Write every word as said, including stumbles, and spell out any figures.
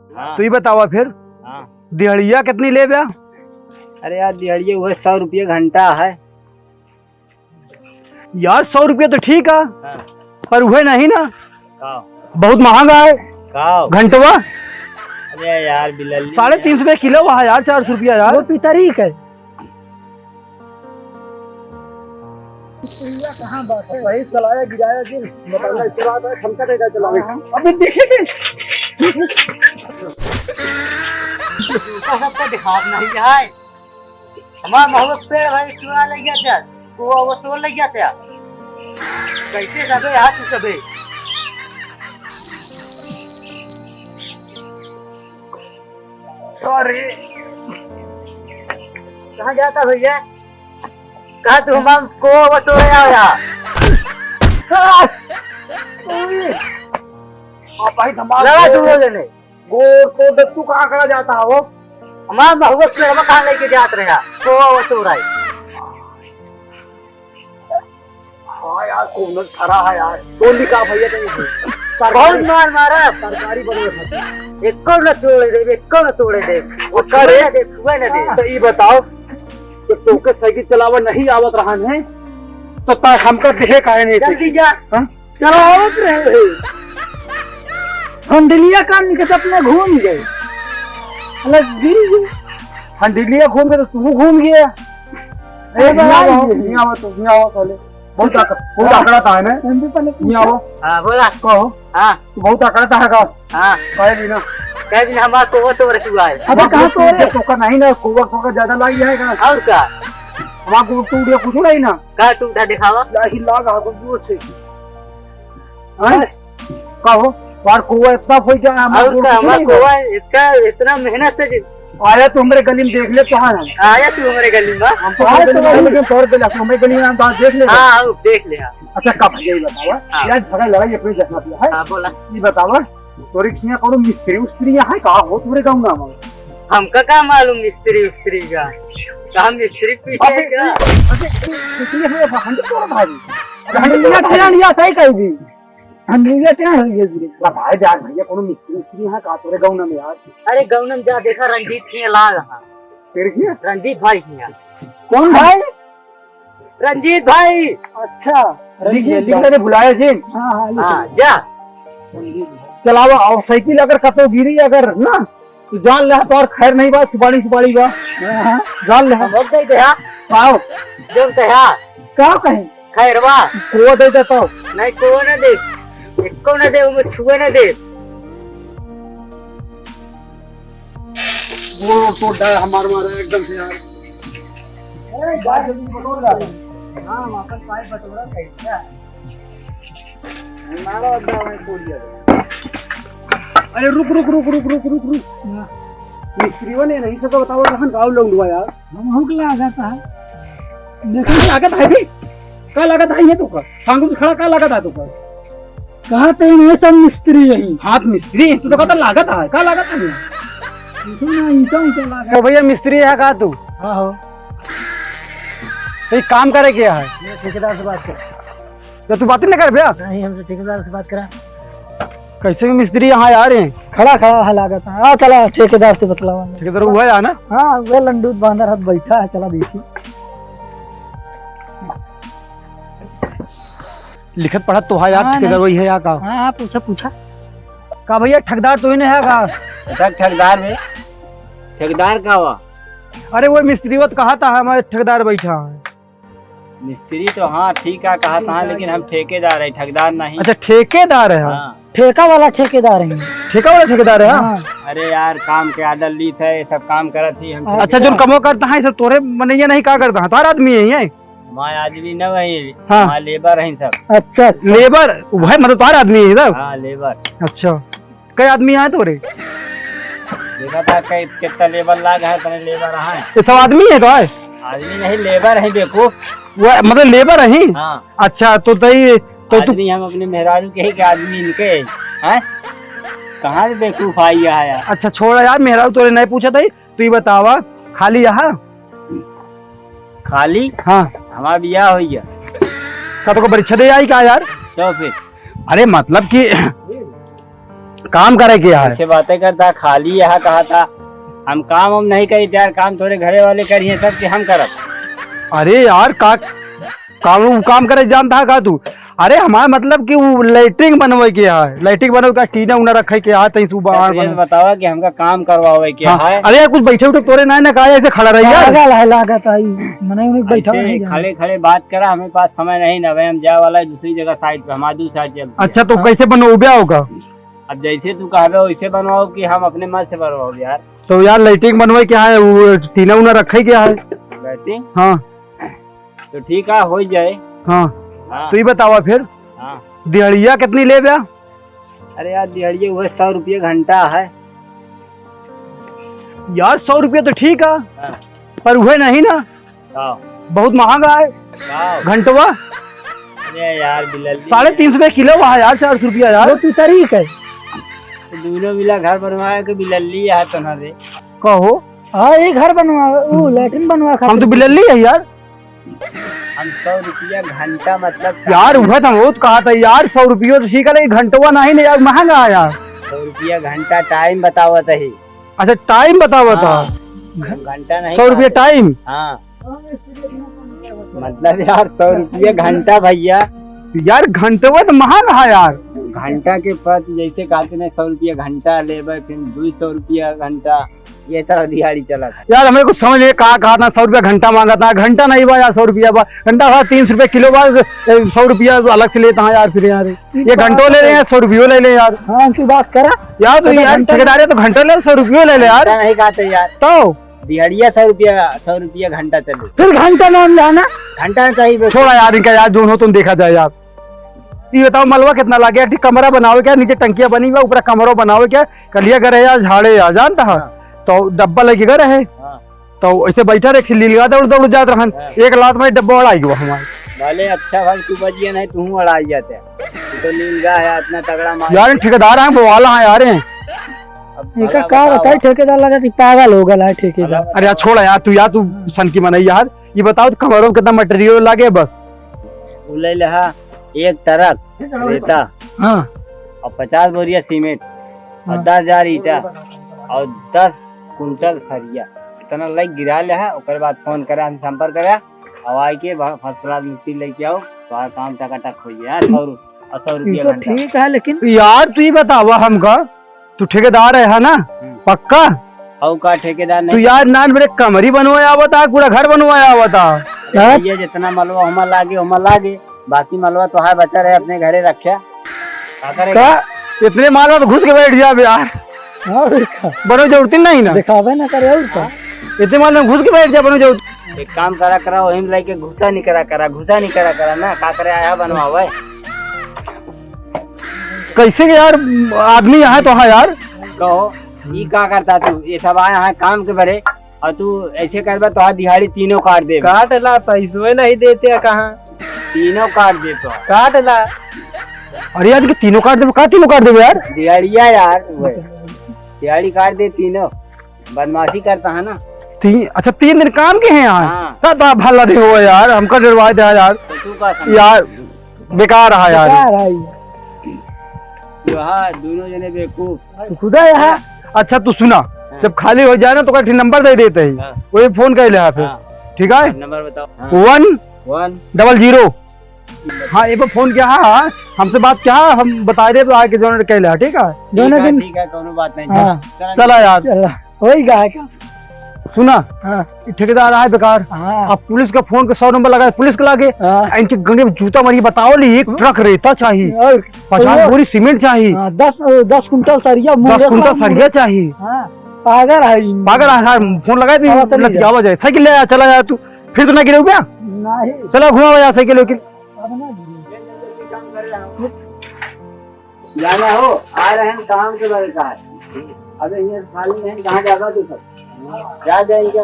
हाँ। तू ही बतावा फिर। हाँ। दिहड़िया कितनी लेब्या? अरे यार, दिहड़िया वह सौ रुपया घंटा है। यार, सौ रुपया तो ठीक है, हाँ। पर वह नहीं ना। का? बहुत महंगा है। का? घंटवा। अरे यार, बिलल्ली साढ़े तीन सौ रुपया किलो है यार, चार सौ रुपया यार। वो पितरी के। भैया, कहाँ बात है? वही चलाया गिराया जी, बताना, इसके बाद है, खमका देगा चलावे। अबे देखे थे। सबको दिखात नहीं है। हमारा महुआ के पेड़ भाई चुरा ले गया था, वो, वो तोड़ ले गया था। कैसे सबे हाथ सबे? अरे, कहाँ जाता भैया? कहा तू हमार को बटोरे आओ यहाँ। आ, भाई धमाल लगा तू बोले नहीं। गोर को दे, तू कहाँ करा जाता हो? हमार महुआ से हम कहाँ लेके जात रहे हैं? को बटोरा है। हाँ यार, कौन खरा है यार? टोली का भैया नहीं है। बहुत मार मारा। तरकारी बनवे खातिर। एको न तोड़े दे, एको न तोड़े दे। वो करे? छुए न दे, छुए न दे। तो ई बताओ, तो तोके साइकिल चलावे नहीं आवत रहन है, तो ता हमका देखे काहे नहीं? जल्दी जा। हाँ? चलावत रहे। हंडलिया कान के सपना घूम गए। अलग गिर गए। हंडलिया घूम के तो तू घूम गया। ए, अरे हियाँ आओ, ये। हियाँ आओ तो, हियाँ आओ पहले। बहुत अक-, बहुत हाँ। अकड़ात है ना? हियाँ आओ। हाँ, बोला। कहो। हाँ। तू बहुत अकड़ात है का? हाँ। कहे भी ना। कहे भी ना, हमार कोवा तो रखुआ है। अबे कहाँ तो है? तोका नहीं ना, कोवा, कोवा ज्यादा लाग जाएगा। और का? हमार गोड़ टूट गया, कुछ नहीं ना। का टूटा दिखावा? लाही लाग, हाँ, कुछ जोर से। हैं? का हो? बार कोवा इतना हो गया, हमार और गोड़ का, कुछ हमार नहीं ना। कोवा इतना, इतना मेहनत से जी। आया तू हमरे गली में देख ले, कहाँ है? आया तू हमरे गली में? हम तो आया हमरे तो गली में, वही। लेकिन तोर गली, हमरे गली में हम तो देख ले। हाँ, हाँ, देख ले, हाँ। अच्छा, का भैया ये बतावा, हाँ। यार, झगड़ा लड़ाई अपने जैसा भी है। हाँ, बोला। ये बतावा, तोरे किया कौनो मिस्त्री उस्त्री है का हो तोरे गाँव में? हमका का मालूम मिस्त्री उस्त्री का? का हम मिस्त्री पीछे अबे, है का? अबे, इसलिए हमें हम तो तोरा भाई। हम तो तोरा भाई। हम तो तोरा भाई, सही कह दी। हम भैया क्या हो गया जी? बताए जा भैया, कोनो मिस्त्री उस्त्री है का तोरे गाँव में यार? अरे गाँव में जा देखा, रंजीत के यहाँ लाग हाँ। तेरे की? रंजीत भाई के यहाँ। कौन भाई? रंजीत भाई। अच्छा, लिख, रंजीत लिख भाई। ले, भुलाया जी। हाँ, हाँ, लिख हाँ, ले। जा। रंजीत भाई। चलावा, और साइकिल अगर कतो गिरी अगर ना, तू जान ले, तोर खैर नहीं बा, सुपारी, सुपारी बा। हाँ, हाँ। जान ले। हम लोग दे दे, हाँ। आओ। जब दे, हाँ। का कहें? खैर बा। कोवा दे दे तो। नहीं, कोवा ना दे। एको ना दे, उमे छुए ना दे। वो तो डर हमार मारे एकदम से यार। अरे, गाय जल्दी बटोर ला। हाँ, हम अपन पाइप बटोरा था, क्या? अरे रुक, रुक, रुक। हाँ। मिस्त्रीवा ने नहीं सका बतावा, कहाँ गाँव लौंडवा यार। हमहू के लागत है। देखो लागत है भी। का लागत है ये तो का? सांगू खड़ा का लागत है तो का? कहा तो इन्हें सब मिस्त्री यही। हाँ, तो मिस्त्री, तू तो कहता लागत है, का लागत है? देखो ना, ईंटा, ईंटा लागत। तो भैया मिस्त्री है का तू? हाँ, हो। तो एक काम करे क्या है? ये ठेकेदार से बात कर। तो तू बात नहीं कर भैया? नहीं, हमसे ठेकेदार से बात करा। कैसे भी मिस्त्री यहाँ यार हैं? खड़ा, खड़ा है लागत है। हाँ, चला, ठेकेदार से बतलावा। ठेकेदार वो है ना? हाँ, वो लंडूत बांदर हाथ बैठा है, चला देखी। लिखत पढ़त तो है यार, हाँ, ठेकेदार नहीं। वही है यार का? हाँ, हाँ, पूछा, पूछा। का भैया, ठेकेदार तो ही नहीं है का? अच्छा, ठेकेदार में, ठेकेदार का हुआ? अरे, वो मिस्त्री वो तो कहा था, हमारे ठेकेदार बैठा है। मिस्त्री तो हाँ, ठीक है, कहा था, लेकिन हम ठेकेदार है, ठेकेदार नहीं। अच्छा, ठेकेदार है, हाँ। हाँ। ठेका वाला ठेकेदार है। ठेका वाला ठेकेदार है, हाँ। हाँ। अरे यार, काम के आदर लीत है, ये सब काम करत ही हम। अच्छा, जो कमो करता है, सब तोरे मनैया नहीं का करता है, तार आदमी है ये? हमारे आदमी न वही, हाँ। हमारे लेबर हैं सब। अच्छा, अच्छा। लेबर, वह मतलब तार आदमी है सब? हाँ, लेबर। अच्छा। कई आदमी आए तोरे? देखा था कई कितना लेबर लाग है, इतने लेबर हैं। ये सब आदमी है का? आदमी नहीं, लेबर है, देखो। वो मतलब लेबर है? हाँ। अच्छा, तो तई, तो तू आदमी हम अपने मेहरारू के ही के आदमी इनके हैं? कहाँ से बेवकूफ आई है यार? अच्छा, छोड़ यार, मेहरारू तोरे नहीं पूछा था, तू ही बतावा, खाली यहाँ? खाली? हाँ। हमारा बियाह हो गया। का तो को परीक्षा दे आई का यार? तो फिर? अरे मतलब कि काम करे के है। ऐसे बातें करता, खाली यहाँ कहा था, हम काम हम नहीं करी यार, काम तोरे घरे वाले करिए सब कि हम करब। अरे यार, का काम, उ काम करे जानता है का तू? अरे हमार मतलब कि उ लैट्रिन बनवे के है, लैट्रिन बनवे का, टीना उना रखे के है, तई सुबह आड़ अच्छा, ये बने। बतावा कि हमका काम करवावे के हाँ। है। अरे यार, कुछ बैठे उठे तोरे ना, ना कहा ऐसे खड़ा रही यार। पागल है लागत आई, मने उन्हें बैठा ऐसे नहीं जाना। खड़े खड़े बात करा, हमें पास समय नहीं ना भाई, हम जाए वाला है दूसरी जगह साइड पे, हमारे दूसरी साइड चलते हैं। अच्छा, तो हाँ। कैसे बनोबे होगा? अब जैसे तू कहबे वैसे बनवाओ कि हम अपने मन से बनवाओ यार। तो यार लैट्रिन बनवे के है, उ टीना उना रखे के है। लैट्रिन? हाँ। तो ठीक है, हो जाए। हाँ। हाँ। तो ये बतावा फिर, हाँ। दिहड़िया कितनी लेबे? अरे यार, दिहड़िया वह सौ रुपये घंटा है। यार, सौ रुपये तो ठीक है, हाँ। पर वह नहीं ना, हाँ। बहुत महंगा है। हाँ। घंटवा। अरे यार, बिलल्ली साढ़े तीन सौ रुपये किलो है यार, चार सौ रुपया यार। वो तो तरीक है। तो दोनों मिला घर बनवाए के बिलल्ली है तो ना रे। कहो। हाँ, एक घर बनवा, वो लैट्रिन बनवा हम तो खातिर। बिलल्ली है यार। हम सौ रुपया घंटा मतलब यार, उहे तो हम बहुत कहा था यार, सौ रुपयो तो ठीक है, लेकिन घंटवा नहीं, नहीं यार, महंगा है यार। सौ रुपया घंटा टाइम बतावत है। अच्छा, टाइम बतावत है। हाँ, घंटा नहीं सौ रुपया कहते। टाइम? हाँ। मतलब यार, सौ रुपया घंटा भैया। यार, घंटवा तो महंगा है यार। घंटा के पत जैसे कहते ना, सौ रुपया घंटा लेबे, फिर दो सौ रुपया घंटा, ये तरह दिहाड़ी चलत है। यार, हमें कुछ समझ में का कहा था, सौ रुपया घंटा मांगा था, घंटा नहीं बा यार, सौ रुपया बा, घंटा था तीन सौ रुपया किलो बा, ए, सौ रुपया अलग से लेता है यार, फिर यार, ये घंटो ले ले यार, सौ रुपयो ले ले यार। हाँ, तू बात करा। यार, तू तो यार घंटा ठेकेदार है तो घंटो ले, सौ रुपयो ले ले यार। घंटा नहीं कहते यार। तो? दिहाड़िया सौ रुपया, सौ रुपया घंटा चले। फिर घंटा नाम जाना। घंटा नहीं चाहिए बस। छोड़ा यार, इनका यार, दोनों तुम देखा जाए यार। ये बताओ, मलवा कितना लागे? एक ठे कमरा बनावे के, नीचे टंकिया बनी बा, ऊपर कमरा बनावे के, कलिया करे या झाड़े या, जानता है? हाँ। तो डब्बा लेके गए रहे। हाँ। तो ऐसे बैठा रहे, खिल्ली लगा दौड़ दौड़ जात रहन। हाँ। एक लात में डब्बा उड़ाई गयो हमारे। भले अच्छा भाई, तू बचिया नहीं, तू उड़ाई जाते। तू तो लीलगा है, इतना तगड़ा मार। यार, ठेकेदार हैं, बवाला हैं यार। अब इनका भला का बताओ। बताई, ठेकेदार लगा कि पागल हो गया है ठेकेदार। भला अरे यार, छोड़ा यार, तू यार, तू सन की मनई यार। ये बताओ, तो कमरों में कितना मटेरियल लागे बस? उ ले ले हा, एक ट्रक रेता हाँ। और पचास बोरिया सीमेंट और हाँ। दस हजार ईटा और दस कुंटल सरिया, इतना लाइक गिरा ले हा। ओकर बाद फोन करे, हम संपर्क करे और आई के ब-, फर्स्ट क्लास मिस्त्री लेके आओ, तो काम टकाटक हो जाए। सौ रु-, और सौ रुपया ये तो घंटा। ठीक है, लेकिन यार, तू ही बतावा हमका, तू ठेकेदार है, है ना? हम्म। पक्का? और का ठेकेदार तू नहीं? यार, नान मेरे कमरी बनवाया आवता, पूरा घर बनवाया आवता। अरे हाँ? भैया, जितना मलवा हमा लागे, हमा लागे, बाकी मलवा तो है बचा रहे, अपने घरे रखे। का करे? का? इतने माल में तो घुस के बैठ जाबे यार। और का? बनो जरूरत ही नहीं ना। दिखावे ना करे और का? इतने माल में घुस के बैठ जा, बनो जरूरत। एक काम करा करा, वही में लेके घुसा नहीं करा करा, घुसा नहीं करा करा ना, का करे आया बनवावे। कैसे के यार आदमी यहाँ तो है यार। कहो, ई का करता तू? ये सब आया है काम के बरे और तू ऐसे करबा तो दिहाड़ी तीनों काट देबे। काट ला, पैसवे नहीं देते हैं कहाँ? तीनों काट देतो। काट ला। अरे यार, इनके तीनों काट देबे, का तीनों काट देबे यार? दिहाड़िया यार, वही। दिहाड़ी काट दे तीनों। बदमाशी करता है ना। तीन, अच्छा, तीन दिन काम के हैं यहाँ? हाँ। ना तो आप भला दे हो यार, हमका डरवा दे यार। तो तू का समझ? यार, बेकार रहा यार। बेकार है ये। जो हाँ, दोनों जने बेवकूफ। तू खुदा यहाँ। अच्छा, तू सुना, हाँ। जब खाली हो जाए ना, तो ओकर नंबर दे देते ही। हाँ। वही फोन कर ले फिर। हाँ। ठीक है? नंबर बताओ। हाँ। वन वन। डबल जीरो। हाँ, एक बार फोन किया, हाँ, हाँ, हमसे बात किया, हम बता रहे तो आके जौन कहले, ठीक है? दोनों ठीक है, दिन। ठीक है, कोनो बात नहीं। हाँ। चला। चला यार। चला। वही गा है क्या? सुना? हाँ। ये ठेकेदार आए बेकार। हाँ। अब पुलिस का फोन के सौ नंबर लगा, पुलिस के लागे। हाँ। इनके गंगे में जूता मारी, बताओ ली, एक ट्रक रेता चाहिए, और पचास वो बोरी सीमेंट चाहिए। हाँ, दस, दस कुंटल सरिया, दस कुंटल सरिया चाहिए। हाँ, पागल है। पागल है, हाँ, फोन लगाए दी, हाँ, चलिए। लतियावा जाए, साइकिल ले आ, चला जा तू, फिर तो ना गिरे क्या? नहीं। चला घुमावा जा साइकिल वाइकिल। जाना हो, आ रहे हैं काम के बारे का। अबे ये खाली नहीं, कहाँ जाबा तू सब? जा जाएगा।